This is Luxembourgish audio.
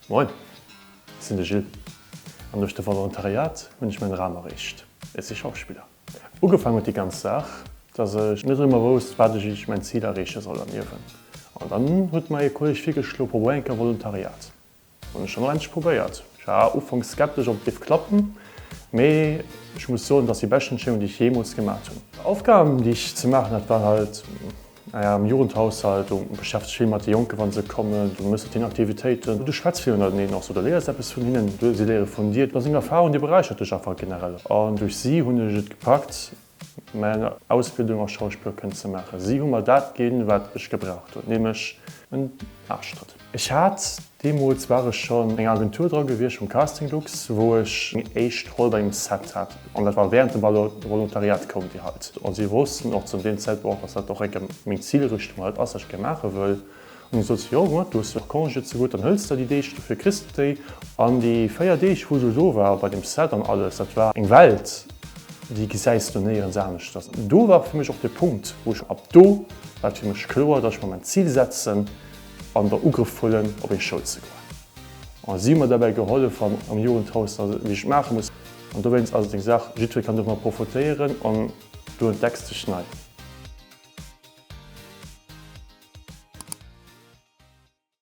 Moin, ech sinn de Gilles an duerch de Volontariat hunn ech mäin Dram erreecht, Ech si Schauspiller. Ugefaang huet déi ganz Saach, dass ech net ëmmer wousst, wat ech wéi ech mäin Zil erreeche soll am Liewen. An dann huet mer ee Kolleg virgeschloen, Probéier eng Kéier Volontariat. Hunn ech dann och endlech probéiert. Ech war ufanks skeptesch, ob et géif klappen, mee ech muss soen, et ass déi bescht Entscheedung, déi ech jeemools gemat hunn. Aufgaben, déi ech ze maachen hat, waren halt Naja, am Jugendhaus halt, du beschäftegs vill mat de Jonken, wa se kommen, du méchs mat hinnen Aktivitéiten, du schwätz vill ënnerteneen och sou, du léiers eppes vun hinnen, si léiere vun dir. Dat ass eng Erfarung, déi beräichert dech einfach generell. An duerch si hunn ech et gepackt, mäin Ausbildung als Schauspiller kënnen ze maachen. Si hu mer dat ginn, wat ech gebraucht hunn, nämlech en Aarschtrëtt. Ech hat, deemools war ech schonn enger Agentur dra gewiescht, vum Casting Lux, wou ech meng éischt Roll bei engem Set hat. An dat war während dem Volontariat koum déi halt. An si wossten och zu deem Zäitpunkt och, dass dat och eng meng Zilrichtung halt ass, wat ech gär maache wëll. An du sot se, jo, gutt, du hues jo och Congé zegutt, dann hëls der déi Deeg, dofir kriss de déi. An déi 4 Deeg, wou ech do war bei deem Set an alles, dat war eng Welt, déi gesäis du néierens aneschters. Do war fir mech och de Punkt, wou ech, ab do war et fir mech kloer, dass ech mer mäin Zil setzen, an der Ugrëff huelen op eng Schoul ze goen. A si hu mer derbäi gehollef am Jugendhaus, wéi ech et maache muss. An dowéinst ass et eng Saach, jiddweree kann dovunner profotéieren an du entdecks dech nei.